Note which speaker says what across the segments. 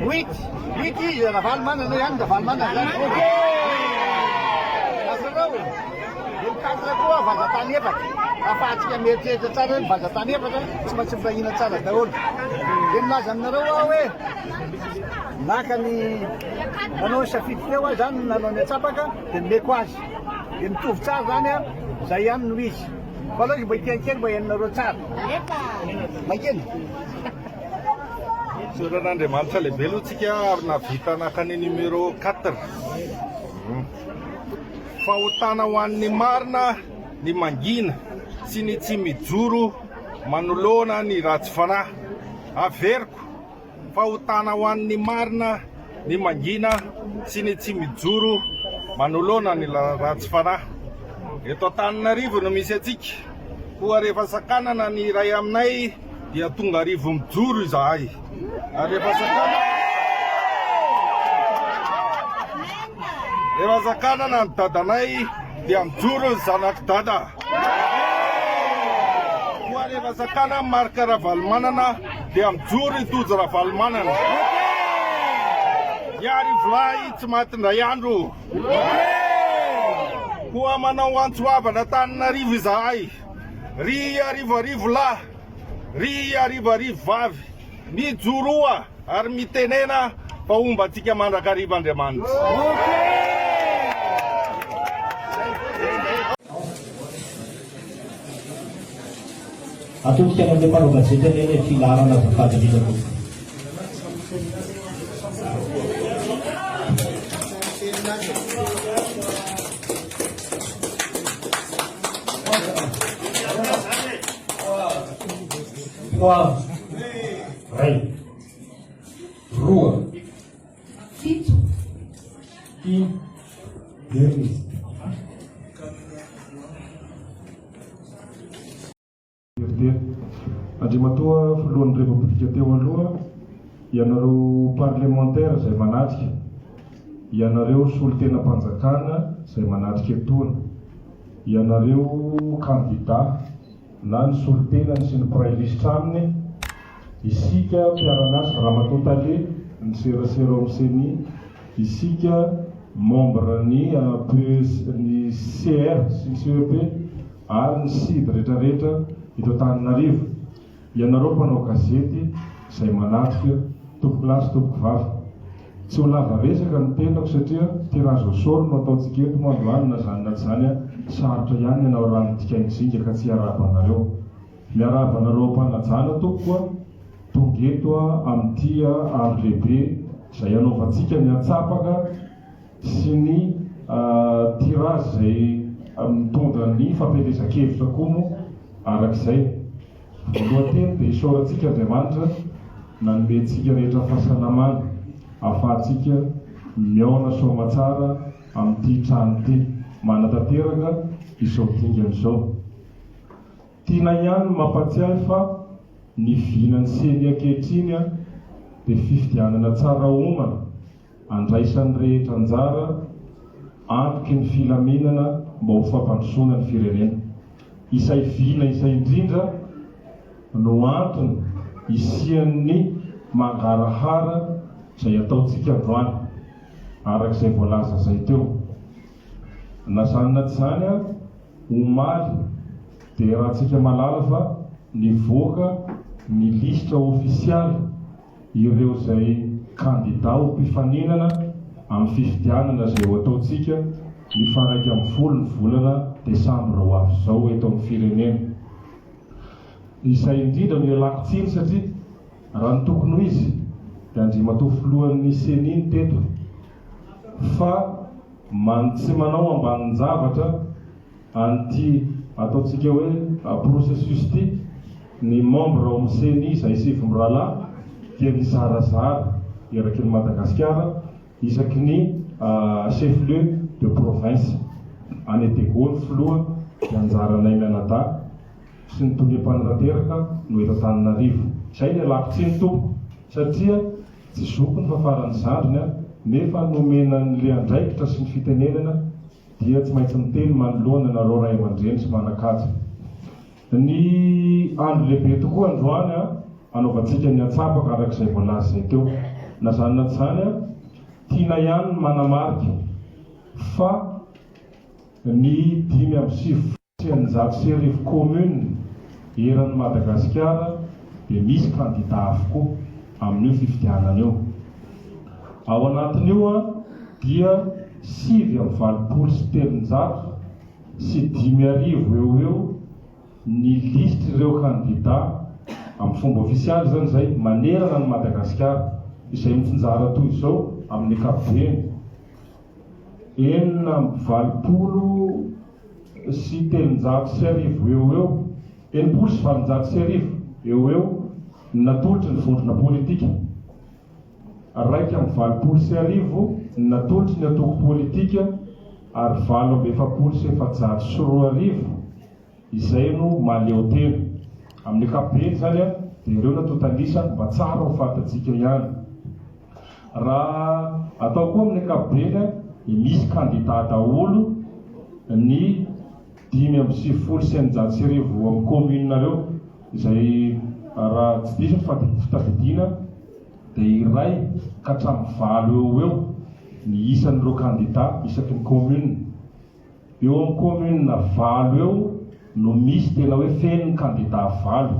Speaker 1: Huit, huit izy, Ravalomanana ihany, Ravalomanana zany. Ok! Azonareo? Dia ny quatre koa vazantany efatra. Ahafahantsika mieritreritra tsara hoe ny vazantany efatra tsy maintsy miray hina tsara daholo. Dia milaza aminareo aho hoe naka ny nanao ny safidy teo aho zany, nanao ny atsapaka dia nomeko azy. Dia mitovy tsara zany an, zay ihany no izy. Fa aleo izy mba hiteny kely mba henonareo tsara. Mangina.
Speaker 2: Isaorana Andriamanitra lehibe aloha tsika ary nahavita naka ny numéro 4. Fahotana ho an'ny marina ny mangina sy ny tsy mijoro manoloana ny ratsy fanahy. Averiko, fahotana ho an'ny marina ny mangina sy ny tsy mijoro manoloana ny ratsy fanahy. Eto Antananarivo no misy antsika, koa rehefa sakanana ny iray aminay dia tonga arivo mijoro izahay. Ary rehefa sakanana Rehefa sakanana ny dadanay dia mijoro ny zanak'i dada. Koa rehefa sakanana Marc Ravalomanana dia mijoro i Tojo Ravalomanana. Ny arivolahy tsy maty indray andro. Koa manao antso avo an'Antananarivo izahay, ry arivoarivo lahy, ry arivoarivo vavy, mijoroa ary mitenena fa homba antsika mandrakariva Andriamanitra.
Speaker 3: Atodika any amin'ilay mpanao gazety anie ilay filaharana azafady indrindra tompoko. Trois, iray, roa,
Speaker 4: Fito.
Speaker 3: Dimy, enina.
Speaker 5: Teritery. Andriamatoa Filohan'ny Repoblika teo aloha, ianareo parlemantera izay manatrika, ianareo solontenam-panjakana izay manatrika etoana, ianareo kandida na ny solontenany sy ny mpiray lisitra aminy, isika mpiara-miasa, Ramatoa Tale ny serasera ao amin'ny Ceni, isika membre ny ny CR sy ny CEP, ary ny side retraretra eto Antananarivo, ianareo mpanao gazety izay manatrika, tompokolahy sy tompokovavy. Tsy ho lava resaka ny tenako satria tirage au sort no ataontsika eto moa androany na izany na tsy izany sarotra ihany ny hanao rano dikain'ny zinga ka tsy hiarahaba anareo. Miarahaba anareo am-panajana tompoko a, tonga eto amin'ity andro lehibe izay hanaovantsika ny antsapaka, sy ny tirage izay mitondra ny fampielezan-kevitra koa moa araka izay. Voalohan-teny dia isaorantsika Andriamanitra nanome antsika rehetra fahasalamana ahafahantsika mihaona soamatsara amin'ity trano ity manatanteraka izao dingana izao. Tiana ihany ny mampatsiahy fa ny vinan'ny ceni ankehitriny dia fifidianana tsara omana Andraisan'ny rehetra anjara, antoky ny filaminana mba ho fampandrosoana ny firenena. Izay vina izay indrindra no antony hisian'ny mangarahara izay ataontsika androany, araka izay voalaza izay teo. Na izany na tsy izany, omaly dia iarahantsika mahalala fa nivoaka ny lisitra ofisialy ireo izay kandida ho mpifaninana amin'ny fifidianana izay ho ataontsika ny faha 11 ny volana desambra ho avy izao eto amin'ny firenena. Izay indrindra no ialako tsiny satria raha ny tokony ho izy dia Andriamatoa Filohan'ny Ceni no teto fa man tsy manao ambanin-javatra an'ity ataontsika hoe processus ity ny membre ao amin'ny ceni izay sivy mirahalahy dia mizarazara eraky ny Madagasikara isaky ny chef lieu de province. Any Diego ny filoha dia anjaranay mianadahy sy ny tonia mpanatanteraka no eto Antananarivo. Izay ny ialako tsiny tompoko satria tsy zokiny fa faran'ny zandriny aho nefa nomena an'le andraikitra sy ny fitenenana dia tsy maintsy miteny manoloana anareo ray aman-dreny sy manan-kaja. Ny andro lehibe tokoa androany anaovantsika ny antsapaka araka izay voalaza izay teo. Na izany na tsy izany, tiana ihany ny manamarika fa ny 1695 communes eran'i Madagasikara dia misy kandida avokoa amin'io fifidianana io. Ao anatin'io dia 389 eo ho eo ny lisitr'ireo kandida amin'ny fomba ofisialy izany izay manerana an'i Madagasikara izay mitsinjara toy izao amin'ny ankapobeny, 1386 eo ho eo, 1860 eo ho eo ny natolotry ny vondrona politika, 1081 ny natolotry ny antoko politika ary 248 200 izay no mahaleotena. Amin'ny ankapobeny izany dia ireo no antontan'isa mba tsara ho fantatsika ihany. Raha atao koa amin'ny ankapobeny dia misy kandida daholo ny 1695 amin'ny commune ireo izay raha tsy diso ny fitadidiana dia iray ka hatramin'ny valo eo ho eo ny isan'ireo kandida isaky ny commune. Eo amin'ny commune valo eo no misy tena hoe feno ny kandida valo.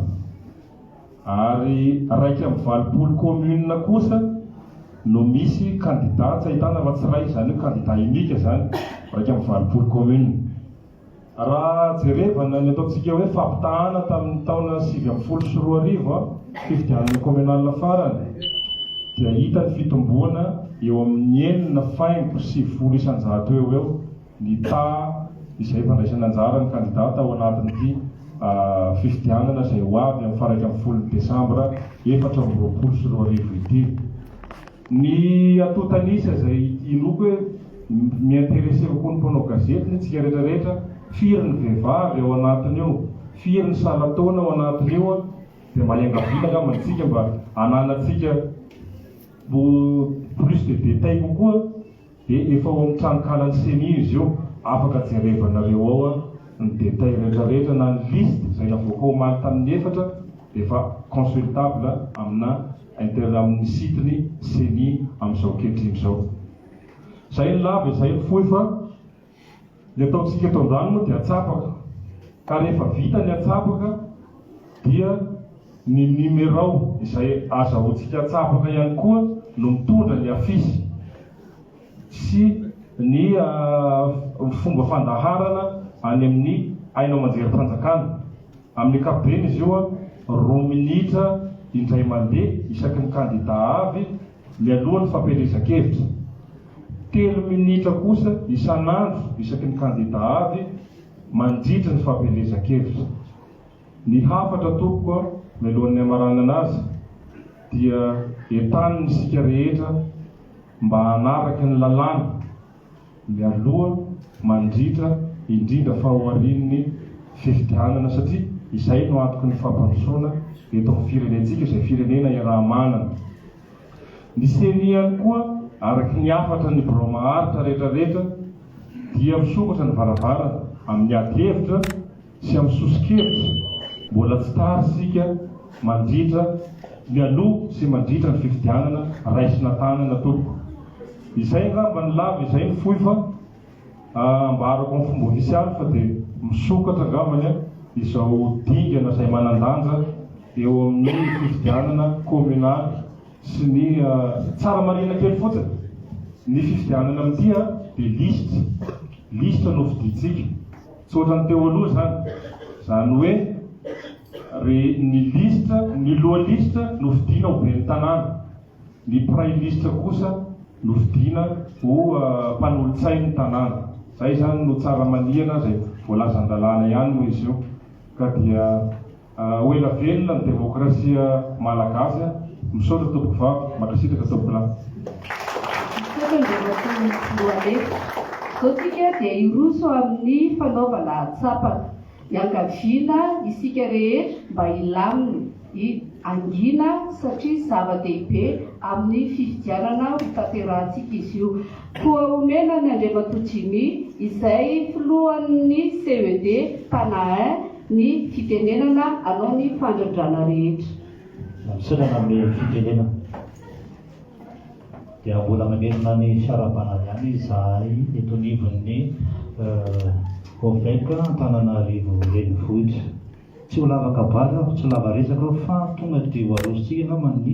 Speaker 5: Ary 81 commune kosa no misy kandida tsy ahitana afa-tsy iray, izany hoe kandida unique izany, 81 commune. Raha jerevana ny ataontsika hoe fampitahana tamin'ny taona 2019, fifidianana communal farany, dia hita ny fitomboana eo amin'ny enina faingo 90% eo ho eo ny taha izay fandraisana anjara ny kandida tao anatin'ity fifidianana izay ho avy amin'ny faha 11 desambra 2024 ity. Ny antontan'isa izay inoako hoe mi-interesser kokoa ny mpanao gazety ny tsika rehetra rehetra, firy ny vehivavy ao anatin'io, firy ny salan-taona ao anatin'io, dia mba iangaviana angamba tsika mba hananantsika plus de détails kokoa dia efa ao amin'ny tranonkalan'ny ceni izy io, afaka jerevanareo ao ny détails rehetra rehetra na ny liste izay navoaka omaly tamin'ny efatra dia efa consultable amina inter amin'ny site-ny ceni amin'izao ankehitriny izao. Izay ny lava izay ny fohy fa ny ataontsika eto androany moa dia atsapaka ka rehefa vita ny atsapaka dia ny numerao izay azahoantsika atsapaka ihany koa no mitondra ny afisy sy ny fomba fandaharana any amin'ny haino aman-jerim-panjakana. Amin'ny ankapobeny izy io, roa minitra indray mandeha isaky ny kandida avy mialoha ny fampielezan-kevitra. Telo minitra kosa isan'andro isaky ny kandida avy mandritry ny fampielezan-kevitra. Ny hafatra tompoko mialohan'ny hamaranana azy dia entanina isika rehetra mba hanaraka ny lalàna mialoha, mandritra, indrindra fa aorian'ny fifidianana satria izay no antoky ny fampandrosoana eto amin'ny firenentsika izay firenena iaraha-manana. Ny ceni ihany koa araka ny hafatra ny birao maharitra rehetra rehetra dia misokatra ny varavarana amin'ny ady hevitra sy amin'ny soso-kevitra mbola tsy tara isika mandritra mialoha sy mandritra ny fifidianana raisina tanana tompoko. Izay angamba ny lava izay ny fohy fa ambarako amin'ny fomba ofisialy fa dia misokatra angambany izao dingana izay manan-danja eo amin'ny fifidianana kominaly sy ny tsara marihina kely fotsiny ny fifidianana amin'ity dia lisitra lisitra no fidintsika Tsy ohatran'ny teo aloha izany. Izany hoe re ny lisitra, ny loha lisitra no fidiana ho ben'ny tanàna, ny mpiray lisitra kosa no fidiana ho mpanolotsain'ny tanàna. Izay izany no tsara manihana izay voalazan-dalàna ihany moa izy io. Ka dia Ho ela velona ny demokrasia malagasy a! Misaotra tompoko vavy, mankasitraka tompoko lahy.
Speaker 4: Misaotra Andriamatoa Filoha Lefitra. Izao tsika dia hiroso amin'ny fanaovana atsapaka. Iangaviana isika rehetra mba hilamina, hangina satria zava-dehibe amin'ny fifidianana ho tanterahantsika izy io. Koa omena an'i Andriamatoa Jimmy izay filohan'ny CED Tana I ny fitenenana hanao ny fandrindrana rehetra.
Speaker 3: Misaotra nanome fitenenana. Dia mbola mamerina ny fiarahabana ihany izahay eto anivon'ny OVEC Antananarivo Renivohitra. Tsy ho lava kabary aho, tsy ho lava resaka aho fa tonga dia ho arosontsika angamba ny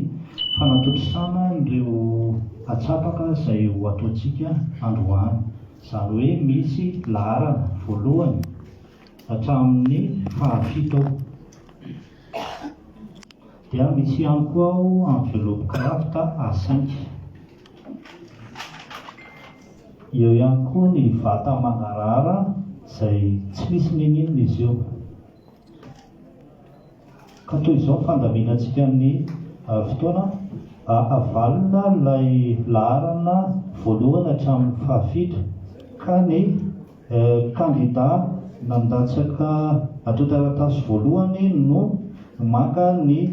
Speaker 3: fanatontosana an'ireo atsapaka izay ho ataontsika androany. Izany hoe misy laharana voalohany hatramin'ny fahafito ao. Dia misy ihany koa ao enveloppe craft A cinq. Eo ihany koa ny vata mangarahara izay tsy misy n'inon'inona izy io. Ka toy izao ny fandaminantsika ny fotoana, avalona ilay laharana voalohany hatramin'ny fahafito ka ny Kandida nandatsaka antontan-taratasy voalohany no maka ny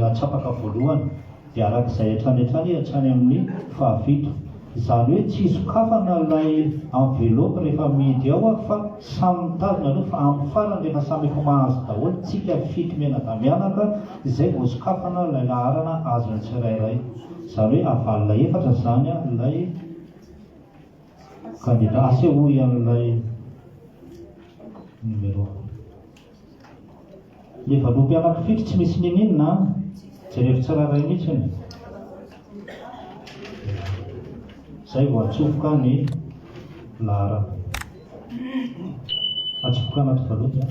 Speaker 3: antsapaka voalohany, dia araka izay hatrany hatrany hatrany amin'ny fahafito. Izany hoe tsy sokafana ilay enveloppe rehefa amidy ao fa samy mitazona aloha fa amin'ny farany rehefa samy efa mahazo daholo tsika fito mianadahy mianaka izay vao sokafana ilay laharana azon'ny tsirairay. Izany hoe avalona efatra izany ilay. Kandida, asehoy an'ilay numéro. Le valopy anankifito tsy misy nininona an. Jerevo tsirairay mihitsy ny. Zay vao atsofoka ny laharana. Atsofoka anaty valopy an.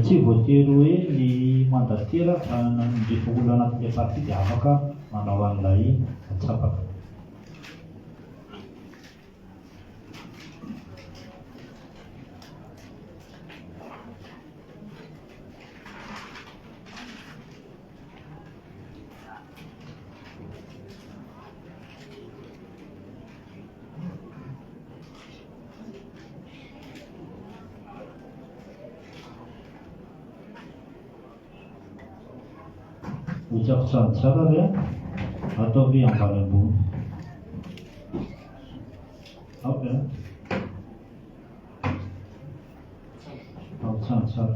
Speaker 3: Tsy voatery hoe ny mandataire fa na ny rehefa olona anatin'ilay parti dia afaka manao an'ilay antsapaka. Hotsakotsaho tsara ve? Ataovy ambany ambony. Aoka. Ahotsano tsara.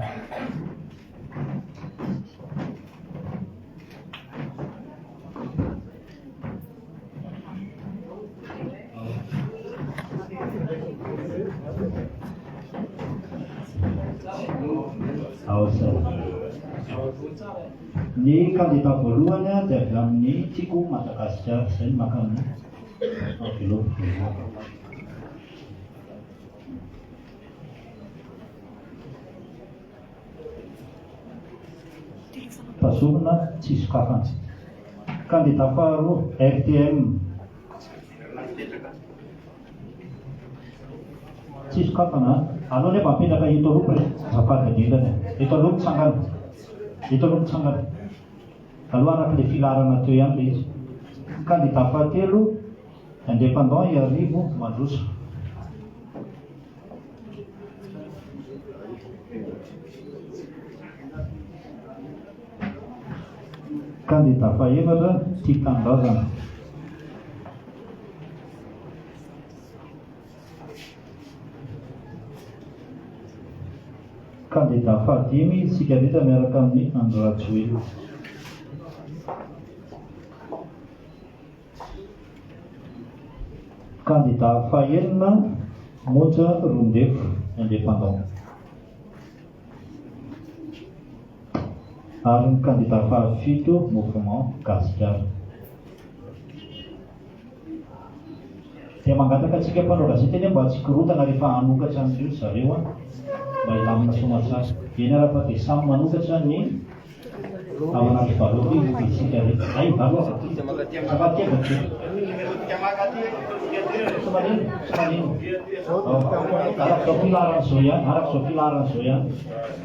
Speaker 3: Ao zay. Ny kandida voalohany dia avy amin'ny Tiako Madagasikara, izay no maka ny enveloppe voalohany. Tazomina tsy sokafana. Kandida faharoa, RTM. Tsy sokafana an. Aleo nefa apetraka eto aloha pre. Azafady indrindra e. Eto aloha mitsangana. Eto aloha mitsangana. Aloha araka ilay filaharana teo ihany ilay izy. Kandida fahatelo, Indépendant Iarivo Mandroso. Kandida fahefatra, Tia Tanindrazana. Kandida fahadimy, isika rehetra miaraka amin'i Andry Rajoelina. Kandida fahenina, Monja Roindefo, Indépendant. Ary ny kandida fahafito, Mouvement Gasikara. Dia mangataka antsika mpanao gazety anie mba tsy korontana rehefa hanokatra an'ireo zareo an, mba hilamina soamatsara. Eny ara fa dia samy manokatra ny. Ao anaty valopy isika rehetra. Ay, valo Azafady kely bakeo. Tsy manino, tsy manino. Araka izao filaharana izao ihany, araka izao filaharana izao ihany.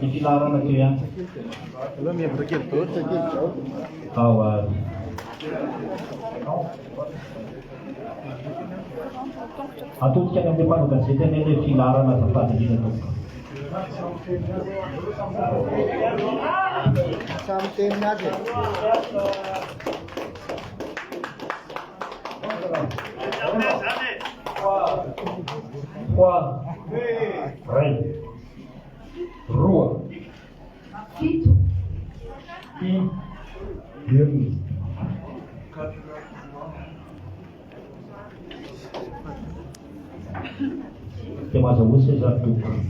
Speaker 3: Ny filaharana teo ihany. Ao ary. Atodika any amin'ilay mpanao gazety anie ilay filaharana azafady indrindra tompoko.
Speaker 1: Samy teny azy e.
Speaker 5: Trois, iray, roa,
Speaker 4: Fito.
Speaker 5: dimy, enina.
Speaker 3: Dia mahazahoa seza ry tompoko.